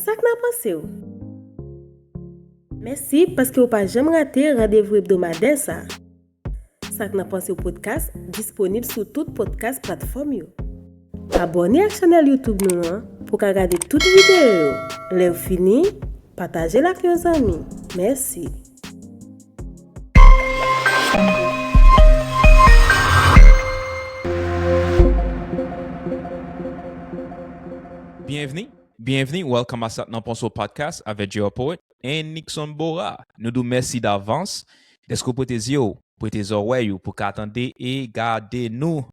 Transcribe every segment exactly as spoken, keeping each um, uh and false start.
Sa k nan panse w? Mèsi paske w pa janm rate randevou ebdomadè sa. Sa k nan panse w podcast disponib sou tout podcast platfòm yo. Abòne ak chanèl YouTube nou an pou w ka gade tout videyo yo. Lè w fini, pataje l ak yon zanmi. Mèsi. Byenvni, byenvni, welcome a Sa k nan panse w podcast avèk J R Poet and Nixon Bora. Nou di w mèsi davans dèske w prete zye w, prete zòrèy ou pou ka tande e gade nou.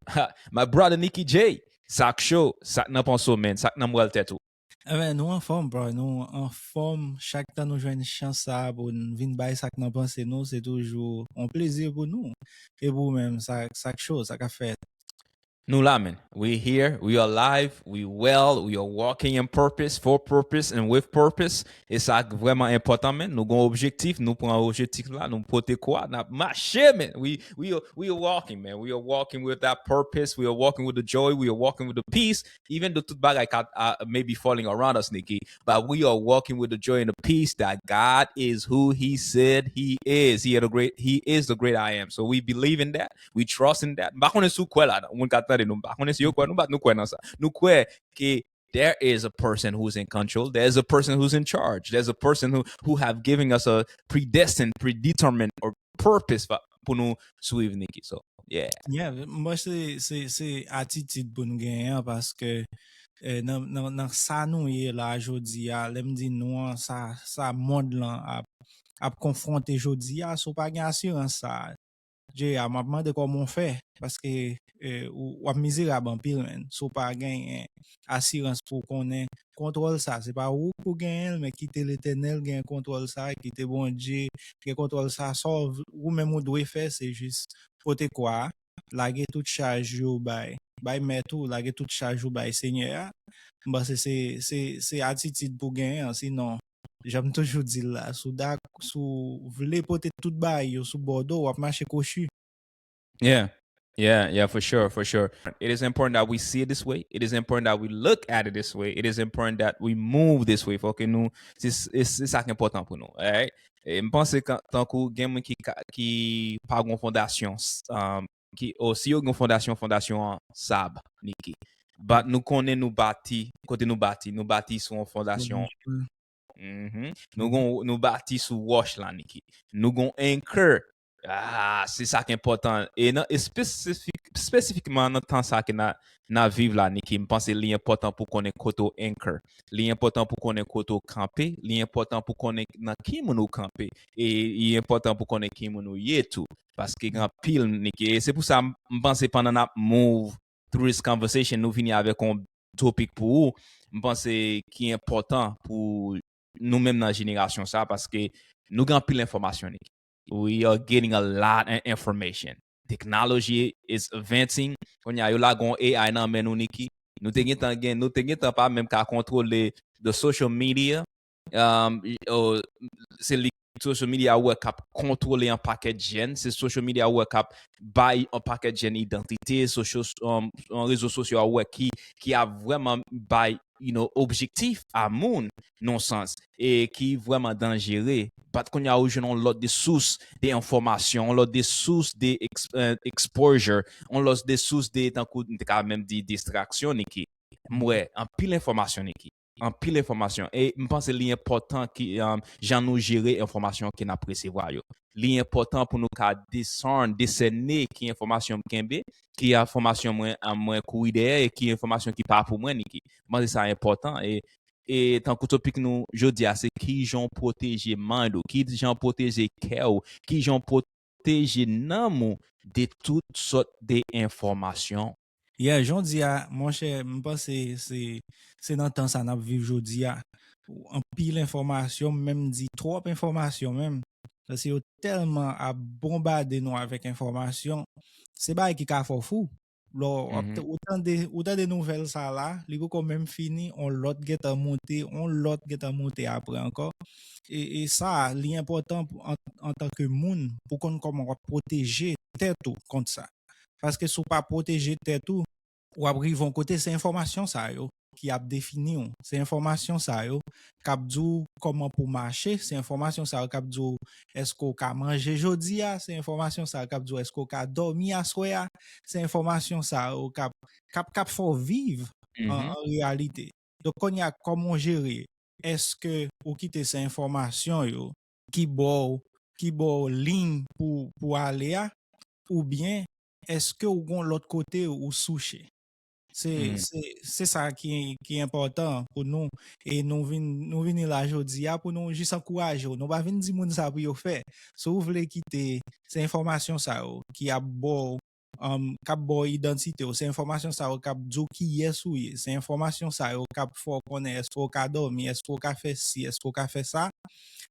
My brother Nicky J, sa k cho, sa k nan panse w, man, sa k nan mwèl tèt ou. Ebyen, nou anfòm, bro. Nou anfòm. Chak tan nou jwenn chans sa a pou n vin bay sa k nan panse nou, se toujou yon plezi pou nou. E pou ou menm, sa, sa k cho, sa k ap fèt? Nou la, man. We here, we alive, we well, we are walking in purpose, for purpose, and with purpose. E sa k vrèman enpòtan, man. Nou gen yon objektif, nou pran objektif la, nou pote kwa, n ap mache, man. We, we, are, we are walking, man. We are walking with that purpose, we are walking with the joy, we are walking with the peace. Even though tout bagay ka uh, may be falling around us, Nicky, but we are walking with the joy and the peace that God is who He said He is. He, the great, he is the great I am. So we believe in that. We trust in that. M pa konnen si w kwè la, moun ka tande nou. M pa konnen si yo kwè nou, but nou kwè nan sa. Nou kwè ke there is a person who's in control. There's a person who's in charge. There's a person who, who have given us a predestined, predetermined, or purpose for, pou nou swiv, Nicky. So, yeah. Yeah, mwen se, se, se atitid pou nou genyen an paske eh, nan, nan, nan sa nou ye la jodi a, lè m di nou an, sa, sa mond lan ap, ap konfwonte jodi a, si w pa gen asirans sa a, J R, m ap mande kòman w fè, paske eh, ou, w ap mizerab anpil, men, si w pa genyen asirans pou w konnen kontwòl sa, se pa ou pou genyen l, men kite Letènèl gen kontwòl sa, kite Bondye gen kontwòl sa, sa w, ou menm ou dwe fè, se jis pote kwa a, lage tout chaj yo bay, bay mèt ou, lage tout chaj ou bay Senyè a. M panse se, se, se atitid pou genyen an, sinon, jan m toujou di l la, si w dak, si w vle pote tout bagay yo sou bòdo, w ap mache kwochi. Yeah. Yeah, yeah, for sure, for sure. It is important that we see it this way. It is important that we look at it this way. It is important that we move this way. Fò ke nou, se se- se sa ki enpòtan pou nou. Alright? E m panse kan- tankou gen moun ki ka- ki pa gon fondasyon, s- um, ki, o si yo gen fondasyon, fondasyon an sab, Nicky. But nou konnen nou bati, kote nou bati, nou bati sou yon fondasyon. Mhm. Nou gon, nou bati sou wòch la, Nicky. Nou gon anchor. Ah, se sa ki enpòtan. E nan, e spesifik, spesifikman nan tan sa ke na, na viv la, Nicky, m panse li enpòtan pou konnen kote w anchor. Li enpòtan pou konnen kote w kanpe. Li enpòtan pou konnen nan ki moun ou kanpe. E li enpòtan pou konnen ki moun ou ye tou. Paske gen anpil, Nicky. E se pou sa m m panse pandan n ap move through this conversation, nou vini avèk yon topik pou ou, m panse ki enpòtan pou nou menm nan jenerasyon sa, paske nou gen anpil enfòmasyon, Nicky. We are getting a lot of information. Technology is advancing. Kounye a, yo lage yon A I nan men nou, Nicky. Nou te gentan gen, nou te gentan pa menm ka kontwole the social media. Um, y- oh, se li social media ou wè k ap kontwole yon pakèt jèn, se social media ou wè k ap bay yon pakèt jèn idantite, social, um, yon rezo sosyo ou wè ki, ki ap vrèman bay, you know, objektif a moun nan sans e ki vrèman danjere. But kounye a ou jwenn yon lòt de sous de enfòmasyon, yon lòt de sous de ex, uh, exposure, yon lòt de sous de, tankou m te ka menm di, distraksyon, Nicky. M wè anpil enfòmasyon, Nicky. Anpil enfòmasyon. E m panse li enpòtan ki um, jan nou jere enfòmasyon ke n ap resevwa yo. Li enpòtan pou nou ka discern, desène ki enfòmasyon m kenbe, ki enfòmasyon mwen, mwen kouri dèyè e ki enfòmasyon ki pa pou mwen, Nicky. M panse sa enpòtan. E, e tankou topik nou jodi a, se kijan w pwoteje mind ou, kijan w pwoteje kè w, kijan w pwoteje nanm ou de tout sòt de enfòmasyon. Yeah, jan w di a, monchè, m panse se, se nan tan sa n ap viv jodi a. Anpil enfòmasyon, m menm di twòp enfòmasyon menm. Paske yo tèlman ap bonbade nou avèk enfòmasyon, se bagay ki ka fè w fou. Lè w ap t- ou tande, ou tande nouvèl sa la, li poko menm fini, on lòt gentan monte, on lòt gentan monte apre ankò. E, e sa, li enpòtan pou- an, antanke moun pou konn kòman w ap pwoteje tèt ou kont sa. Paske si w pa pwoteje tèt ou, w ap rive yon kote, se enfòmasyon sa yo. ki ap defini w. Se enfòmasyon sa yo k ap di w kòman pou w mache, se enfòmasyon sa yo k ap di w èske w ka manje jodi a, se enfòmasyon sa yo k ap di w èske w ka dòmi aswè a, se enfòmasyon sa yo k ap, k ap, k ap fè w viv an, an reyalite. Donk, kounye a, kòman w jere? Èske ou kite se enfòmasyon yo ki ba w, ki ba w liy pou, pou ale a, oubyen èske w gon lòt kote ou souche? Se, se, se sa ki, ki enpòtan pou nou, e nou vin, nou vini la jodi a pou nou jis ankouraje w. Nou pa vin di moun sa pou yo fè. Si w vle kite se enfòmasyon sa yo ki ap ba w, um, k ap ba w idantite w, se enfòmasyon sa yo k ap di w kiyès ou ye, se enfòmasyon sa yo k ap fè w konnen èske w ka dòmi, èske w ka fè si, èske w ka fè sa.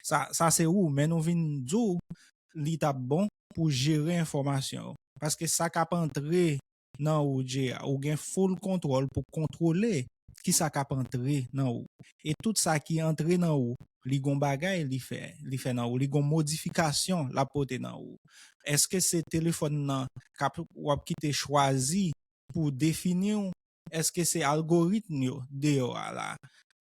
Sa, sa se ou, men nou vin di w li t ap bon pou jere enfòmasyon yo. Paske sa k ap antre nan ou, Jay, ou gen full kontwòl pou kontwole kisa k ap antre nan ou. E tout sa ki antre nan ou, li gon bagay li fè, li fè nan ou, li gon modifikasyon l ap pote nan ou. Èske se telefòn nan k ap, w ap kite chwazi pou defini w? Èske se algoritm yo deyò a la,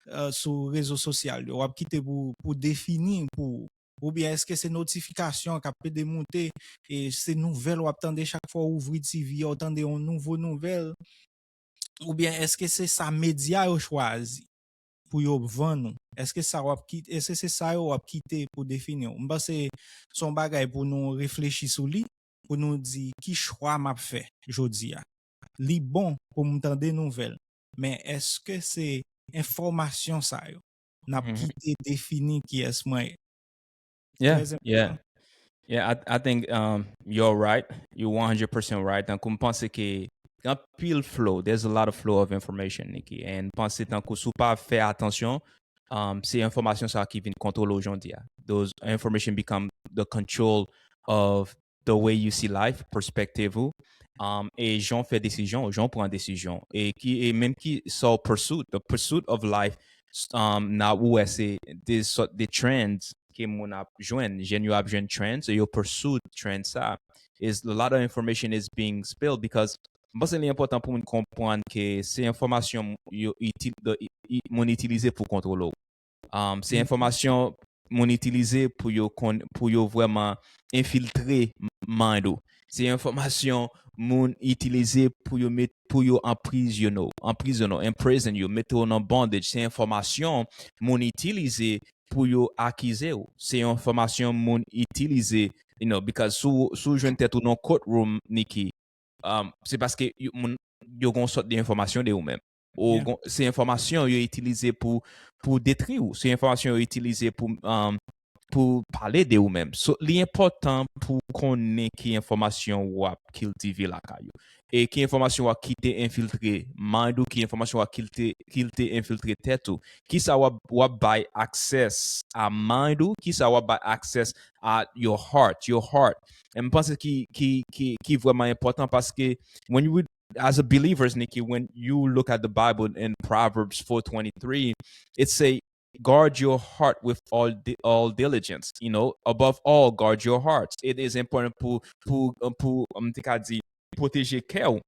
euh, sou rezo sosyal yo, w ap kite pou, pou defini pou ou? Oubyen èske se notifikasyon k ap pede moute, e se nouvèl w ap tande chak fwa w ouvri T V a, w tande yon nouvo nouvèl? Oubyen èske se sa medya yo chwazi pou yo vann ou? Èske sa w ap kit-, èske se sa yo w ap kite pou defini w? M panse se yon bagay pou nou reflechi sou li, pou nou di ki chwa m ap fè jodi a. Li bon pou m tande nouvèl, men èske se enfòmasyon sa yo n ap kite defini kiyès mwen ye? Yeah, yeah. Yeah, I, I think, um, you're right. You're one hundred percent right. Tankou m panse ke gen anpil flow. There's a lot of flow of information, Nikki. And m panse tankou si w pa fè atansyon, um, se enfòmasyon sa ki vin kontwole w jodi a. Those information become the control of the way you see life, perspective ou, um, e jan w fè desizyon, jan w pran desizyon, e ki, e menm ki sa w pursuit, the pursuit of life, um, nan ou wè se de sòt de trends ke moun ap jwenn, jèn yo ap jwenn trends, e yo pursuit trends sa. Is a lot of information is being spilled because m panse li enpòtan pou moun konprann ke se enfòmasyon yo itil, the, i, i, moun itilize pou kontwole w. Um, se enfòmasyon moun itilize pou yo konn, pou yo vrèman enfiltre mind ou. Se enfòmasyon moun itilize pou yo met, pou yo anprizone w, anprizone w, imprison you, mete w nan bondage. Se enfòmasyon moun itilize pou yo akize w. Se enfòmasyon moun itilize, you know, because si w, si w jwenn tèt ou nan courtroom, Nikki, um, se paske yo, moun, yo gon sòt de enfòmasyon de ou menm. Ou gon, se enfòmasyon yo itilize pou, pou detri ou. Se enfòmasyon yo itilize pou, um, pou pale de ou menm. So, li enpòtan pou konnen ki enfòmasyon w ap kiltive lakay ou. E ki enfòmasyon w ap kite enfiltre mind ou, ki enfòmasyon w ap kite, kite enfiltre tèt ou. Kisa w ap, w ap bay access a mind ou, kisa w ap bay access a your heart, your heart. E m panse ki, ki, ki, ki vrèman enpòtan paske when you, as a believers, Nikki, when you look at the Bible in Proverbs four twenty-three, it say, "Guard your heart with all di-, all diligence." You know, above all, guard your heart. It is important pou, pou, pou, m te ka di, pwoteje kè w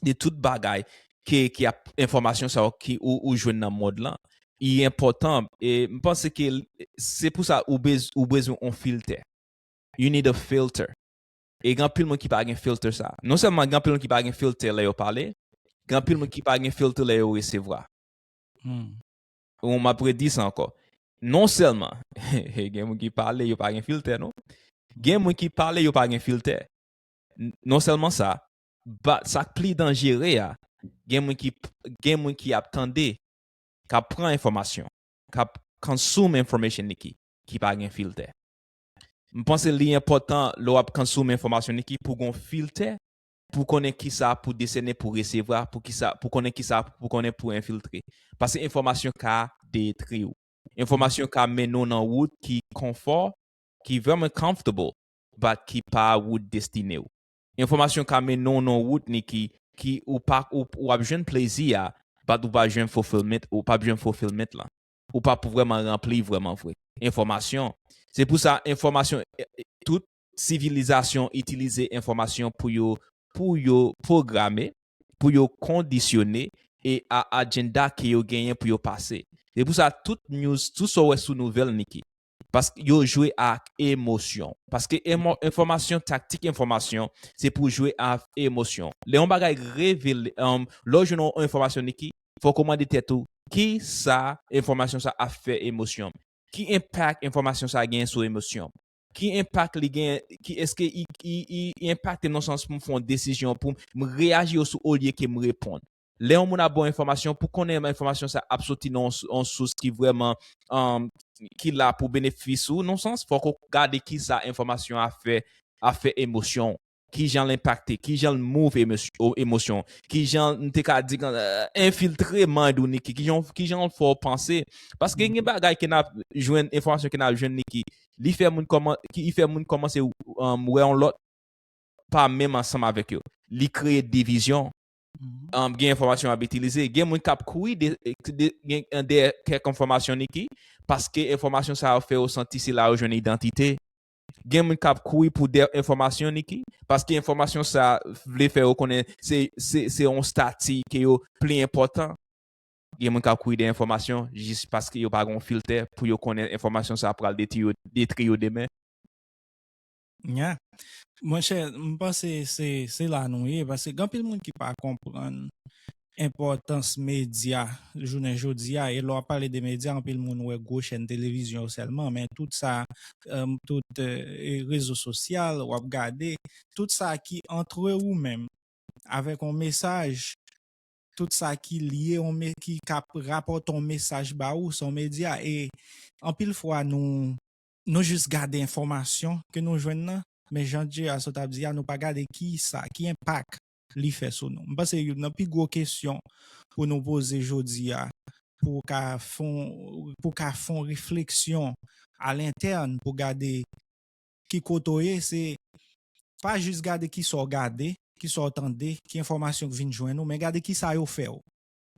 de tout bagay ke, ki ap enfòmasyon sa yo ki ou, ou jwenn nan mond lan. Li enpòtan. E m panse ke l-, se pou sa ou bez-, ou bezwen yon filtè. You need a filter. E gen anpil moun ki pa gen filter sa. Non sèlman gen anpil moun ki pa gen filter lè yo pale, gen anpil moun ki pa gen filter lè yo resevwa. Ou m ap redi sa ankò. Non sèlman gen moun ki pale, yo pa gen filtè, non. Gen moun ki pale, yo pa gen filtè. N-, non sèlman sa, but sa k pli danjere a, gen moun ki, gen moun ki ap tande, k ap pran enfòmasyon, k ap consume information, Nikki, ki pa gen filtè. M panse li enpòtan lè w ap consume enfòmasyon, Nikki, pou gon filtè, pou konnen kisa pou desène, pou resevwa, pou kisa, pou konnen kisa pou konnen pou enfiltre. Paske enfòmasyon ka detri w. Enfòmasyon ka mennen w nan wout ki konfò, ki vrèman comfortable, but ki pa wout destine w. Enfòmasyon ka mennen w nan wout, Nikki, ki ou pa, ou, ou ap jwenn plezi a, but ou pa jwenn fulfillment, ou pa jwenn fulfillment lan. Ou pa pou vrèman ranpli vrèman vre. Enfòmasyon. Se pou sa, enfòmasyon, e, e, tout sivilizasyon itilize enfòmasyon pou yo, pou yo pwograme, pou yo kondisyone, e a agenda ke yo genyen pou yo pase. Se pou sa tout news, tout sa w wè sou nouvèl, Niki, paske yo jwe ak emosyon. Paske emo, enfòmasyon, taktik enfòmasyon, se pou jwe ak emosyon. Lè yon bagay revele, um, lè w jwenn yon enfòmasyon, Niki, fòk ou mande tèt ou, ki sa enfòmasyon sa ap fè emosyon m? Ki enpak enfòmasyon sa genyen sou emosyon m? Ki enpak li genyen? Ki, èske i, i, i, i enpakte m nan sans pou m fè yon desizyon, pou m reyaji yo sou olye ke m reponn? Lè yon moun ap ba w enfòmasyon, pou konnen enfòmasyon sa ap soti nan yon sou- yon sous ki vrèman, um, ki la pou benefis ou, nan sans, fòk ou gade ki sa enfòmasyon a fè, a fè emosyon w, ki jan l enpakte, ki jan l move emosyon, emosyon, ki jan m te ka di, euh, enfiltre mind ou, Niki, ki jan, ki jan l fè w panse. Paske gen bagay ke n ap jwenn, enfòmasyon ke n ap jwenn, Niki, li fè moun kòman, ki fè moun kòmanse, um, wè yon lòt pa menm ansanm avèk yo. Li kreye divizyon. Um, gen enfòmasyon ap itilize. Gen moun k ap kouri de, de, gen, dèyè kèk enfòmasyon, Niki, paske enfòmasyon sa yo fè yo santi se la yo jwenn idantite. Gen moun k ap kouri pou dèyè enfòmasyon, Niki, paske enfòmasyon sa vle fè yo konnen se, se, se yon stati ke yo pli enpòtan. Gen moun k ap kouri dèyè enfòmasyon jis paske yo pa gen yon filtè pou yo konnen enfòmasyon sa pral detri yo, detri yo demen. Yeah. Monchè, m panse se, se la nou ye, paske gen anpil moun ki pa konprann enpòtans medya jounen jodi a. E lè w ap pale de medya, anpil moun wè gwo chèn televizyon yo sèlman, men tout sa, um, tout, euh, rezo sosyal, w ap gade, tout sa ki antre ou menm avèk yon mesaj, tout sa ki lye, yon me, ki ka rapòte yon mesaj ba ou, se yon medya. E anpil fwa, nou, nou jis gade enfòmasyon ke nou jwenn nan, men jan J A sot ap di a, nou pa gade ki sa, ki enpak li fè sou nou. M panse youn nan pi gwo kesyon pou nou poze jodi a, pou w ka fè yon, pou w ka fè yon refleksyon alentèn, pou gade ki kote w ye, se pa jis gade ki sa w gade, ki sa w tande, ki enfòmasyon k vin jwenn ou, men gade ki sa yo fè w.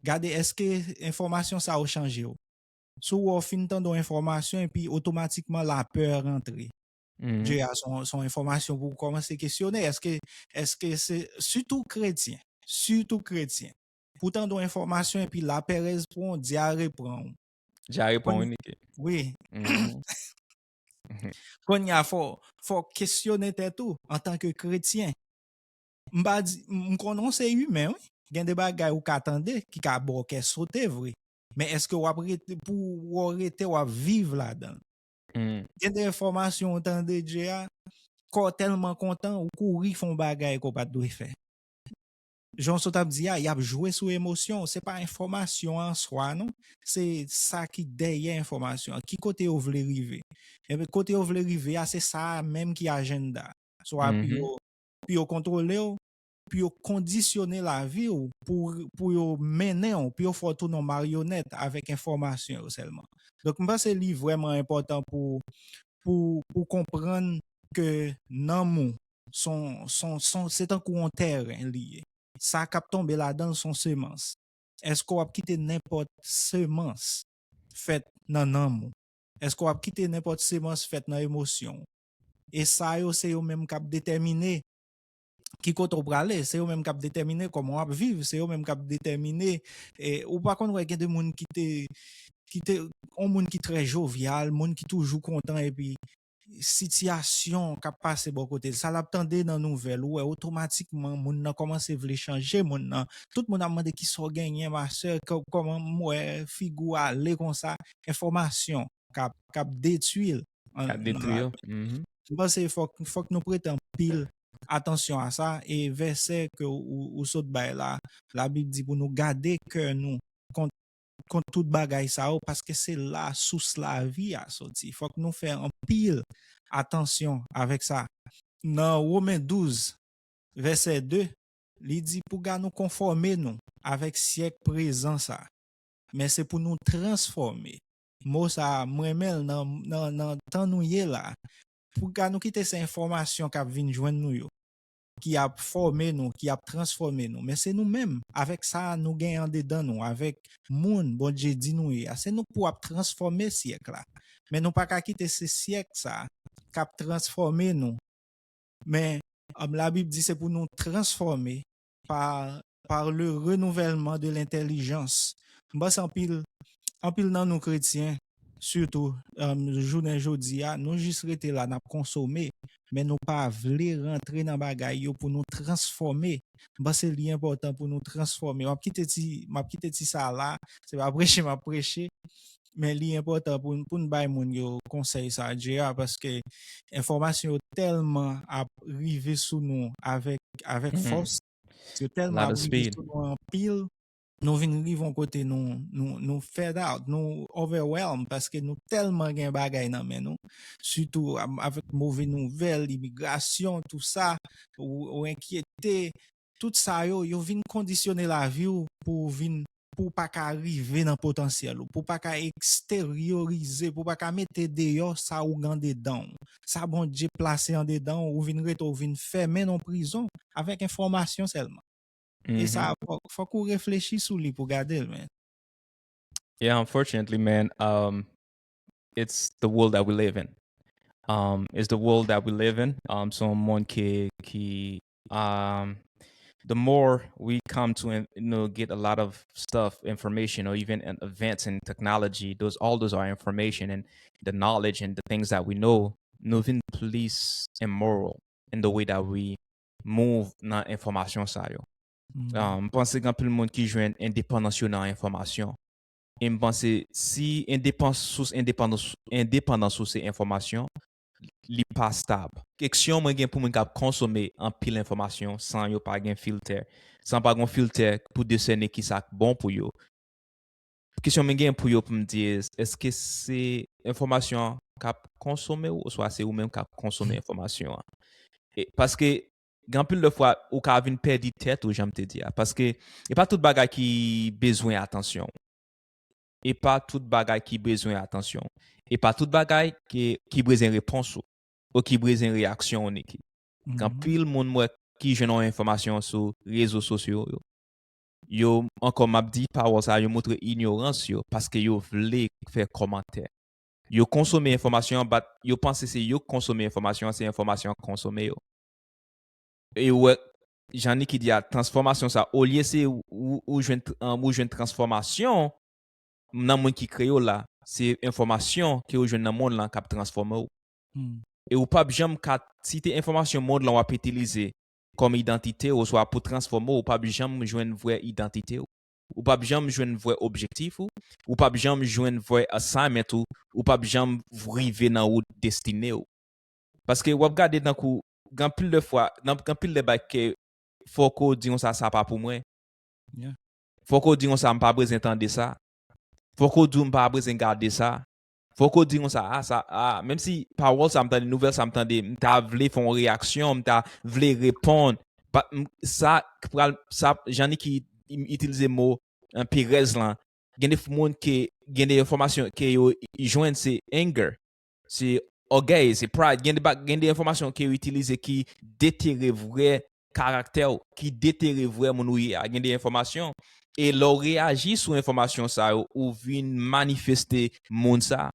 Gade èske enfòmasyon sa yo chanje w. Si w wè w fin tande yon enfòmasyon epi otomatikman lapè rantre. J A, se yon, se yon enfòmasyon pou w kòmanse kesyone. Èske, èske se, sitou kretyen, sitou kretyen, pou w tande yon enfòmasyon epi laperèz pran w, dyare pran w. Dyare pran w, Niki. Wi. Kounye a, fò, fò kesyone tèt ou antanke kretyen. M pa di, m konnen w se imen, wi. Gen de bagay ou ka tande ki ka ba w kè sote vre. Men èske w ap rete, pou w rete, w ap viv ladan l? Gen de enfòmasyon ou tande, J A, kò w tèlman kontan, ou kouri fè yon bagay ke w pa t dwe fè. Jan w sot ap di a, y ap jwe sou emosyon w. Se pa enfòmasyon an swa, non. Se sa ki dèyè enfòmasyon an. Ki kote yo vle rive? Ebyen, kote yo vle rive a, se sa a menm ki ajanda. Swa pou yo, pou yo kontwole w, pou yo kondisyone lavi w, pou, pou yo mennen w, pou yo fè w tounen yon maryonèt avèk enfòmasyon yo sèlman. Donk, m panse li vrèman enpòtan pou, pou, pou konprann ke nanm ou, son, son, son, se tankou yon tèren li ye. Sa k ap tonbe ladan l son semans. Èske w ap kite nenpòt semans fèt nan nanm ou? Èske w ap kite nenpòt semans fèt nan emosyon w? E sa yo, se yo menm k ap detèmine ki kote w prale, se yo menm k ap detèmine kòman w ap viv, se yo menm k ap detèmine, e, ou pa konn wè gen de moun ki te, ki te, yon moun ki trè jovyal, moun ki toujou kontan, epi sitiyasyon k ap pase bò kote l, sa l ap tande nan nouvèl, ou wè otomatikman moun nan kòmanse vle chanje moun nan. Tout moun ap mande kisa w genyen, ma sè, kò-, kòman m wè figi w ale konsa, enfòmasyon k ap, k ap detwi l. K ap detwi yo. M panse fòk, fòk nou prete anpil atansyon a sa, e vèsè ke ou, ou sot bay la, Labib di pou nou gade kè nou kont, kont tout bagay sa yo, paske se la sous lavi a soti. Fòk nou fè anpil atansyon avèk sa. Nan Women douz, vèsè de, li di pou ga nou konfòme nou avèk syèk prezan sa. Men se pou nou transfòme. Mo sa a, m renmen l nan, nan, nan tan nou ye la. Pou ka nou kite se enfòmasyon k ap vin jwenn nou yo, ki ap fòme nou, ki ap transfòme nou. Men se nou menm, avèk sa nou gen andedan nou, avèk moun Bondye di nou ye a. Se nou k pou ap transfòme syèk la. Men nou pa ka kite se syèk sa k ap transfòme nou. Men, um, Labib di se pou nou transfòme pa par le renouvèlman de lentèlijans. M panse anpil, anpil nan nou kretyen, sitou, um, jounen jodi a, nou jis rete la, n ap konsome, men nou pa vle rantre nan bagay yo pou nou transfòme. M panse li enpòtan pou nou transfòme. M ap kite ti, m ap kite ti sa la, se pa preche m ap preche, men li enpòtan pou, pou n bay moun yo konsèy sa, J R, paske enfòmasyon yo tèlman ap rive sou nou avèk, avèk fòs, yo tèlman ap rive sou nou anpil, nou vin rive yon kote nou, nou, nou fed out, nou overwhelmed paske nou tèlman gen bagay nan men nou, sitou avèk move nouvèl, imigrasyon, tou sa, ou, ou enkyete, tout sa yo, yo vin kondisyone lavi w pou w vin, pou w pa ka rive nan potansyèl ou, pou w pa ka eksteryorize, pou w pa ka mete deyò sa ou gen andedan w. Sa Bondye plase andedan w, ou vin rete, ou vin fèmen nan prizon avèk enfòmasyon sèlman. E sa, fòk, fòk ou reflechi sou li pou gade l, men. Yeah, unfortunately, man, um, it's the world that we live in. Um, it's the world that we live in. Um, so, moun ki, ki, um, the more we come to, you know, get a lot of stuff, information, or even an advance in technology, those, all those are information, and the knowledge and the things that we know, nou vin plis immoral in the way that we move nan enfòmasyon sa yo. M panse gen anpil moun ki jwenn endepandans yo nan enfòmasyon. E m panse si endepans, sous endepandans, endepandans ou se enfòmasyon, li pa stab. Keksyon mwen gen pou moun k ap konsome anpil enfòmasyon san yo pa gen filtè, san pa gen filtè pou desène ki sa k bon pou yo. Kesyon mwen gen pou yo pou m di, èske se enfòmasyon an k ap konsome w, oswa se ou menm k ap konsome enfòmasyon an? E, paske gen anpil de fwa, ou ka vin pèdi tèt ou, jan m te di a. Paske e pa tout bagay ki bezwen atansyon. E pa tout bagay ki bezwen atansyon. E pa tout bagay ki, ki bezwen repons ou, ou ki bezwen reyaksyon ou, Niki. Gen anpil moun m wè ki jwenn yon enfòmasyon sou rezo sosyo yo. Yo, ankò m ap di pawòl sa, yo montre inyorans yo paske yo vle fè kòmantè. Yo konsome enfòmasyon an, but yo panse se yo k konsome enfòmasyon an, se enfòmasyon an k konsome yo. E ou wè, jan Niki di a, transfòmasyon sa, olye se ou, ou jwenn, ou jwenn transfòmasyon nan moun ki kreye w la, se enfòmasyon ke ou jwenn nan mond lan k ap transfòme w. E ou p ap janm ka, si te enfòmasyon mond lan w ap itilize kòm idantite w, oswa pou transfòme w, ou p ap janm jwenn vrè idantite w. Ou p ap janm jwenn vrè objektif ou. Ou p ap janm jwenn vrè assignment ou. Ou p ap janm rive nan wout destine w. Paske w ap gade tankou, gen anpil de fwa, gen anpil de bagay ke fòk ou di konsa, sa pa pou mwen. Fòk ou di konsa, m pa bezwen tande sa. Fòk ou di m pa bezwen gade sa. Fòk ou di konsa, a, sa, a, menm si pawòl sa m tande, nouvèl sa m tande, m ta vle fè yon reyaksyon, m ta vle reponn. Sa k pral, sa, jan Niki itilize mo, perèz lan, gen de moun ke, gen de enfòmasyon ke yo jwenn, se anger, se ògèy, se pride. Gen de, gen de enfòmasyon ke yo itilize ki detere vrè karaktè w, ki detere vrè moun ou ye a. Gen de enfòmasyon, e lè w reyaji sou enfòmasyon sa yo, ou vin manifeste moun sa.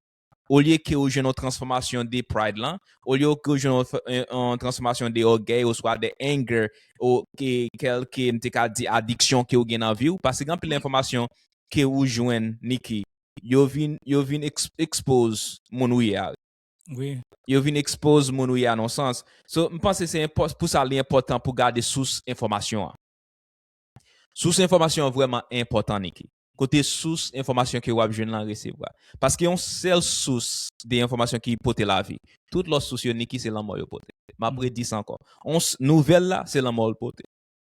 Olye ke ou jwenn yon transfòmasyon de pride lan, olye ke ou jwenn yon transfòmasyon de ògèy oswa de anger, ou ke kèlke, m te ka di, adiksyon ke ou gen nan vi w, paske gen anpil enfòmasyon ke ou jwenn, Niki, yo vin, yo vin expose moun ou ye a. Yo vin expose moun ou ye a nan sans. So, m panse se pou sa li enpòtan pou gade sous enfòmasyon an. Sous enfòmasyon an vrèman enpòtan, Niki. Kote sous enfòmasyon ke w ap jwenn lan resevwa. Paske yon sèl sous de enfòmasyon ki pote lavi. Tout lòt sous yo, Niki, se lanmò yo pote. M ap redi sa ankò. Yon nouvèl la, se lanmò l pote.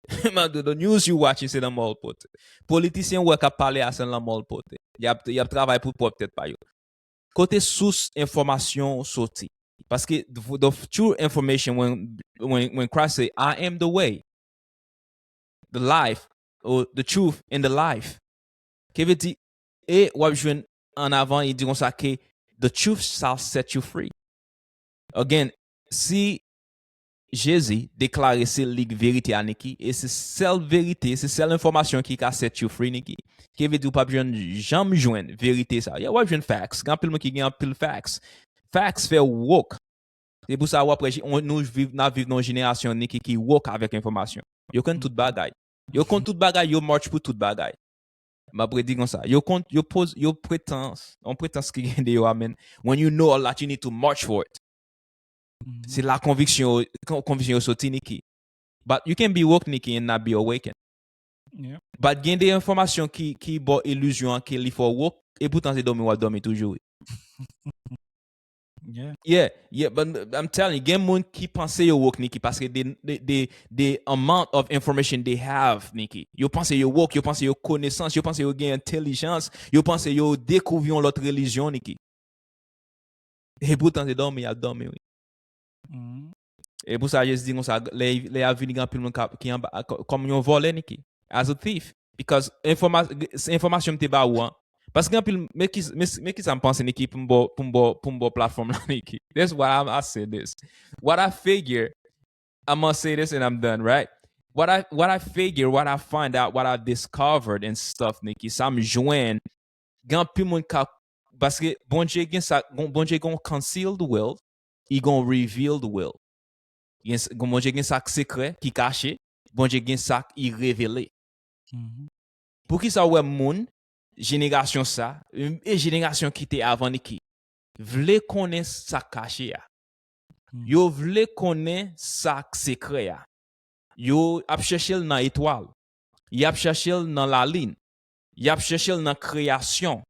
The news you watching, se lanmò l pote. Politisyen ou wè k ap pale a, se lanmò l pote. Y ap, y ap travay pou pwòp tèt pa yo. Kote sous enfòmasyon soti? Paske the true information, when, when, when Christ say, I am the way, the life, or the truth and the life. Ki vle di, e w ap jwenn an avan, li di konsa ke the truth shall set you free. Again, si Jezi deklare se li k verite a, Niki, e se sèl verite, se sèl enfòmasyon ki ka set you free, Niki, ki vle di ou p ap jwenn, janm jwenn verite sa. Yeah, w ap jwenn facts. Gen anpil moun ki gen anpil facts. Facts fè w woke. Se pou sa w ap wè nou viv, n ap viv nan yon jenerasyon, Niki, ki woke avèk enfòmasyon. Yo konn tout bagay. Yo konn tout bagay, yo march pou tout bagay. M ap redi konsa. Yo konn, yo poz, yo pretans, yon pretans ki gen de yo a, men. When you know a lot, you need to march for it. Se la konviksyon, kon- konviksyon yo soti, Niki. But you can be woke, Niki, and not be awakened. But gen de enfòmasyon ki, ki ba w ilizyon an ke li fè w woke, e poutan se dòmi w ap dòmi toujou, wi. Yeah, yeah, but I'm telling you, gen moun ki panse yo woke, Niki, paske the, the, the, the amount of information they have, Niki. Yo panse yo woke, yo panse yo konesans, yo panse yo gen entèlijans, yo panse yo dekouvri yon lòt relijyon, Niki. E poutan se dòmi y ap dòmi, wi. E pou sa, Jezi di konsa, lè, lè y ap vini, gen anpil moun k ap, ki anba, kò- kòm yon vòlè, Niki. As a thief. Because enfòma- se enfòmasyon m te ba ou an. Paske gen anpil, men ki, men, men ki sa m panse, Niki, pou m ba w- pou m ba w- pou m ba w platform la, Niki. That's what I'm, I say this. What I figure, I'm gonna say this and I'm done, right? What I, what I figure, what I find out, what I discovered and stuff, Niki, sa m jwenn, gen anpil moun ka, paske Bondye gen sa, Bondye gen yon concealed will, li gen yon revealed will. Gen s- Bondye gen sa k sekrè, ki kache, Bondye gen sa k li revele. Poukisa w wè moun, jenerasyon sa, e jenerasyon ki te avan, Niki, vle konnen sa k kache a? Yo vle konnen sa k sekrè a. Yo ap chèche l nan etwal. Y ap chèche l nan lalin. Y ap chèche l nan kreyasyon.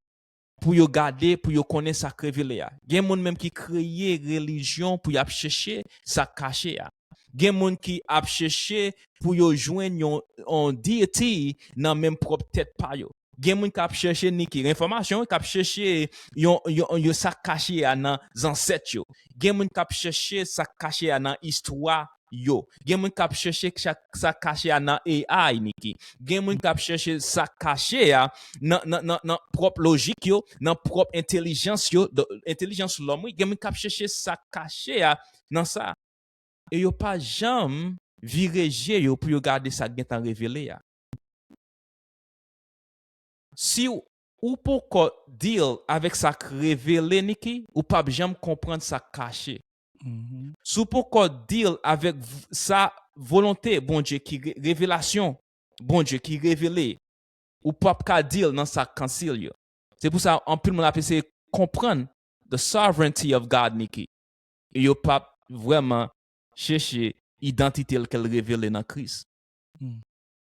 Pou yo gade, pou yo konnen sa k revele a. Gen moun menm ki kreye relijyon pou y ap chèche sa k kache a. Gen moun ki ap chèche pou yo jwenn yon, yon deity nan menm pwòp tèt pa yo. Gen moun k ap chèche, Niki, enfòmasyon, k ap chèche yon, yon, yon sa k kache a nan zansèt yo. Gen moun k ap chèche sa k kache a nan istwa yo. Gen moun k ap chèche sa, sa k kache a nan A I, Niki. Gen moun k ap chèche sa k kache a nan, nan, nan, nan pwòp lojik yo, nan pwòp entèlijans yo, do- entèlijans lòm, wi. Gen moun k ap chèche sa k kache a nan sa. E yo pa janm vire je yo pou yo gade sa k gentan revele a. Si w- ou poko deal avèk sa k revele, Niki, ou p ap janm konprann sa k kache. Si w poko deal avèk v- sa volonte Bondye ki re- revelasyon Bondye ki revele, ou p ap ka deal nan sa k conceal yo. Se pou sa anpil moun ap eseye konprann the sovereignty of God, Niki. E yo p ap vrèman chèche idantite l ke l revele nan Kris.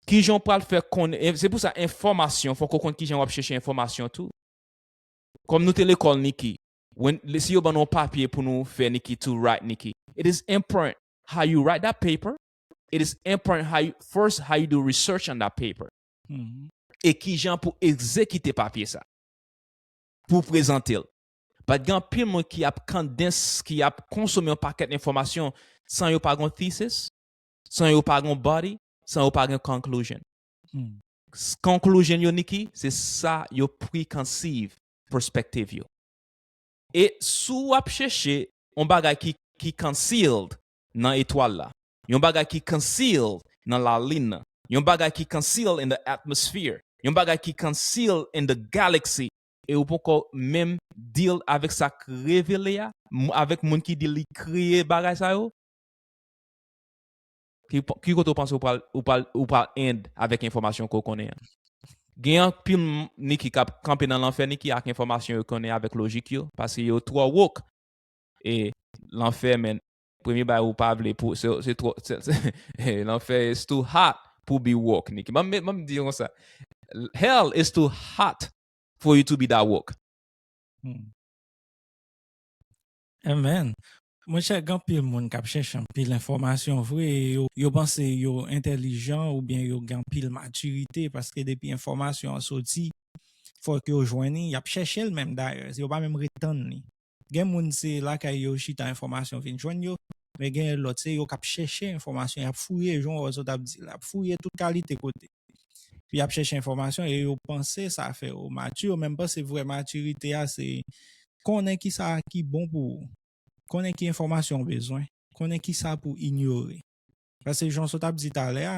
Kijan w pral fè konnen? E se pou sa enfòmasyon, fòk ou konn kijan w ap chèche enfòmasyon tou. Kòm nou te lekòl, Niki, when, si yo ban nou yon papye pou nou fè, Niki, to write, Niki, it is important how you write that paper. It is important how you, first, how you do research on that paper. E kijan pou egzekite papye sa pou prezante l. But gen anpil moun ki ap condense, ki ap konsome yon pakèt enfòmasyon san yo pa gen thesis, san yo pa gen body, san yo pa gen conclusion. S- Conclusion yo, Niki, se sa yo preconceive perspective yo. E si w ap chèche yon bagay ki, ki concealed nan etwal la, yon bagay ki concealed nan lalin nan, yon bagay ki concealed in the atmosphere, yon bagay ki concealed in the galaxy, e ou poko menm deal avèk sa k revele a, m- avèk moun ki di li kreye bagay sa yo, ki, ki kote w panse ou pral, ou pral, ou pral end avèk enfòmasyon ke w konnen an? Gen anpil m- Niki k ap kanpe nan lanfè, Niki, ak enfòmasyon yo konnen avèk lojik yo, paske yo twò woke. E lanfè, men, premye bagay ou pa vle pou, se, se twò, se, se, lanfè is too hot pou be woke, Niki. Ban m, ban m di konsa. Hell is too hot for you to be that woke. Amen. Monchè, gen anpil moun k ap chèche anpil enfòmasyon vre, e yo, yo panse yo entèlijan oubyen yo gen anpil matirite, paske depi enfòmasyon an soti, fòk yo jwenn li, y ap chèche l menm dayè, yo pa menm ret tann li. Gen moun se lakay yo chita enfòmasyon vin jwenn yo, men gen lòt se yo k ap chèche enfòmasyon, y ap fouye, jan w wè zòt ap di la, y ap fouye tout kalite kote. Epi y ap chèche enfòmasyon e yo panse sa fè yo mati. Yo menm panse vrè matirite a se konnen kisa ki bon pou ou, konnen ki enfòmasyon w bezwen, konnen kisa pou w inyore. Paske jan w sot ap di talè a,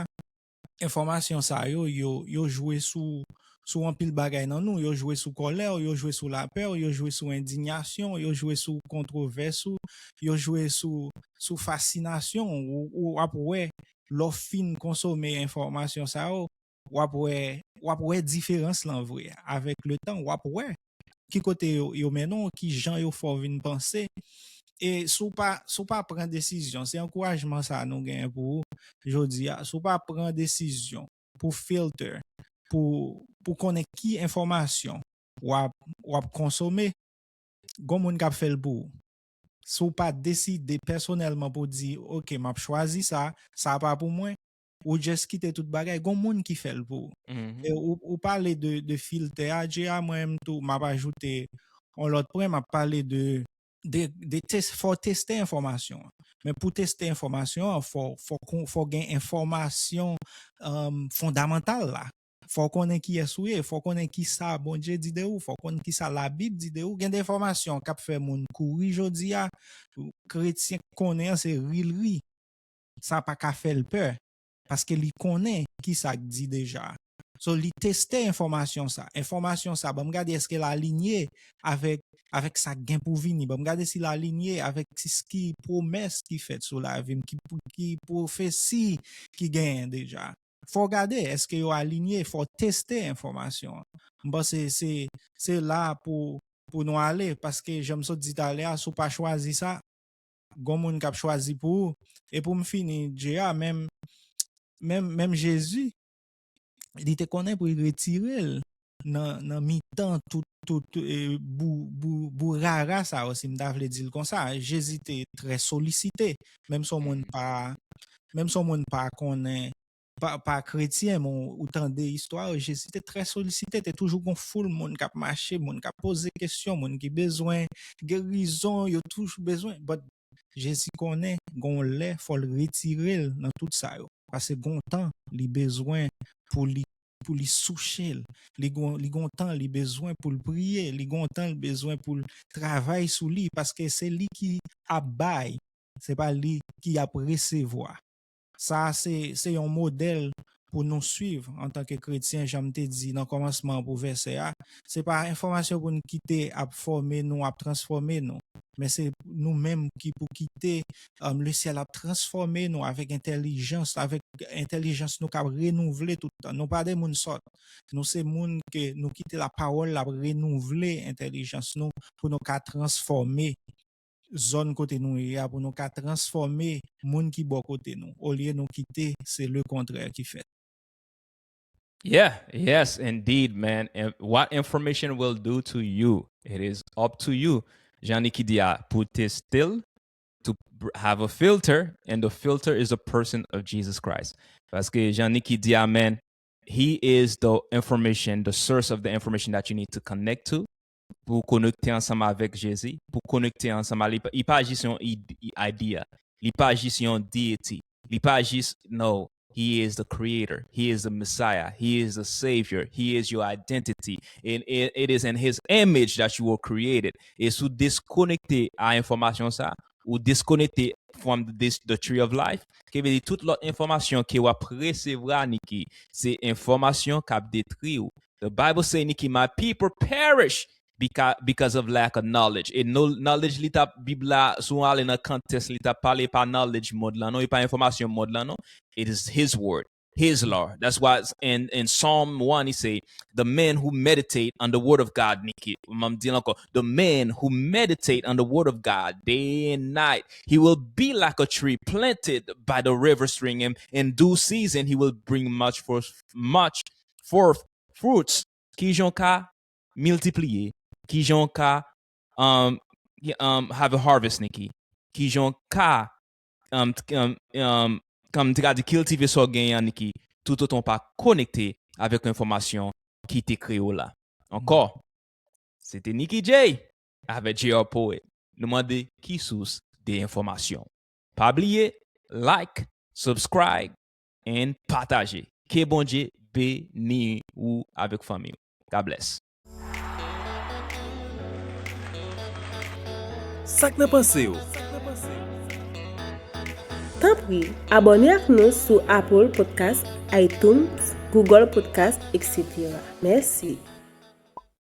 enfòmasyon sa yo, yo, yo jwe sou, sou anpil bagay nan nou. Yo jwe sou kòlè w, yo jwe sou lapè w, yo jwe sou endiyasyon w, yo jwe sou kontwovès ou, yo jwe sou, sou fasinasyon w. Ou, ou ap wè lè w fin konsome enfòmasyon sa yo, w ap wè, w ap wè diferans lan vre. Avèk le tan, w ap wè ki kote yo, yo mennen w, ki jan yo fè w vin panse. E si w pa, si w pa pran desizyon, se ankourajman sa nou genyen pou ou jodi a. Si w pa pran desizyon pou filter, pou, pou konnen ki enfòmasyon w ap, w ap konsome, gon moun k ap fè l pou ou. Si w pa deside pèsonèlman pou di, "Ok, m ap chwazi sa, sa pa pou mwen," ou just kite tout bagay, gon moun ki fè l pou ou. E ou, ou pale de, de filtè a, J A, mwen menm tou, m ap ajoute yon lòt pwen, m ap pale de, de, de tes-, fò w teste enfòmasyon an. Men pou teste enfòmasyon an, fò, fò, kon- fò gen enfòmasyon, um, fondamantal la. Fò w konnen kiyès ou ye, fò w konnen ki sa Bondye di de ou, fò w konnen ki sa Labib di de ou. Gen de enfòmasyon k ap fè moun kouri jodi a, kretyen konnen an se ri l ri. Sa pa ka fè l pè, paske li konnen ki sa k di deja. So, li teste enfòmasyon sa. Enfòmasyon sa, ban m gade èske l alinye avèk, avèk sa k gen pou vini. Ban m gade si l alinye avèk ki, ki pwomès ki fèt sou lavi m, ki, ki pwofesi ki genyen deja. Fò w gade èske yo alinye, fò w teste enfòmasyon an. M panse se, se la pou, pou nou ale, paske jan m sot di talè a, si w pa chwazi sa, gon moun k ap chwazi pou ou. E pou m fini, J A, menm, menm, menm Jezi, li te konnen pou l retire l nan, nan mitan tout, tout, e, bou, bou, bou rara sa yo, si m ta vle di l konsa. Jezi te trè solisite, menm si yon moun pa, menm si yon moun pa konnen, pa, pa kretyen, men ou, ou tande istwa yo, Jezi te trè solisite, te toujou gon foul moun k ap mache, moun k ap poze kesyon, moun ki bezwen gerizon, yo toujou bezwen. But Jezi konnen gon lè fò l retire l nan tout sa yo. Paske gon tan li bezwen pou li, pou li souche l. Li gon, li gon tan li bezwen pou l priye. Li gon tan li bezwen pou l travay sou li. Paske se li ki ap bay. Se pa li ki ap resevwa. Sa a se, se yon modèl pou nou swiv antanke kretyen, jan m te di nan kòmansman pou vèsè a. Se pa enfòmasyon pou n kite ap fòme nou, ap transfòme nou. Men se nou menm ki pou kite, um, lesyèl ap transfòme nou avèk entèlijans, avèk entèlijans nou k ap renouvle tout tan. Nou pa de moun sòt. Nou se moun ke nou kite lapawòl la ap renouvle entèlijans nou pou nou ka transfòme zòn kote nou ye a, pou nou ka transfòme moun ki bò kote nou, olye nou kite se le kontrè ki fèt. Yeah, yes, indeed, man. And what information will do to you, it is up to you. Jan Niki di a, pou teste l, to have a filter, and the filter is a person of Jesus Christ. Paske Jan Niki di a, man, he is the information, the source of the information that you need to connect to. Pou konekte ansanm avèk Jezi, pou konekte ansanm a li, li pa jis yon idea, li pa jis yon deity, li pa jis, no, he is the creator, he is the Messiah, he is the savior, he is your identity, and it is in his image that you were created. E si w deskonekte a enfòmasyon sa, ou deskonekte from this, the tree of life, ke vle di tout lòt enfòmasyon ke w ap resevwa, Niki, se enfòmasyon k ap detwi w. The Bible say, Niki, my people perish because, because of lack of knowledge. E knowledge li t ap, Bib la, si w ale nan kontèks li t ap pale, pa knowledge mond lan non, e pa enfòmasyon mond lan non. It is his word, his law. That's why in, in Psalm one he say, the men who meditate on the word of God, Niki, m ap di l ankò, the men who meditate on the word of God day and night, he will be like a tree planted by the river stream, and in due season he will bring much forth, much forth fruits. Kijan w ka miltipliye? Kijan w ka, um, um, have a harvest, Niki? Kijan w ka, um, um, um, kòm m te ka di, kiltive sa w genyen an, Niki, toutotan w pa konekte avèk enfòmasyon ki te kreye w la? Ankò, se te Niki J avèk J R Poet. Nou mande ki sous de enfòmasyon. Pa bliye, like, subscribe, and pataje. Ke Bondye beni ou avèk fanmi w. God bless. Sa k nan panse w? Tanpri, abòne ak nou sou Apple Podcast, iTunes, Google Podcast, et cetera. Mèsi.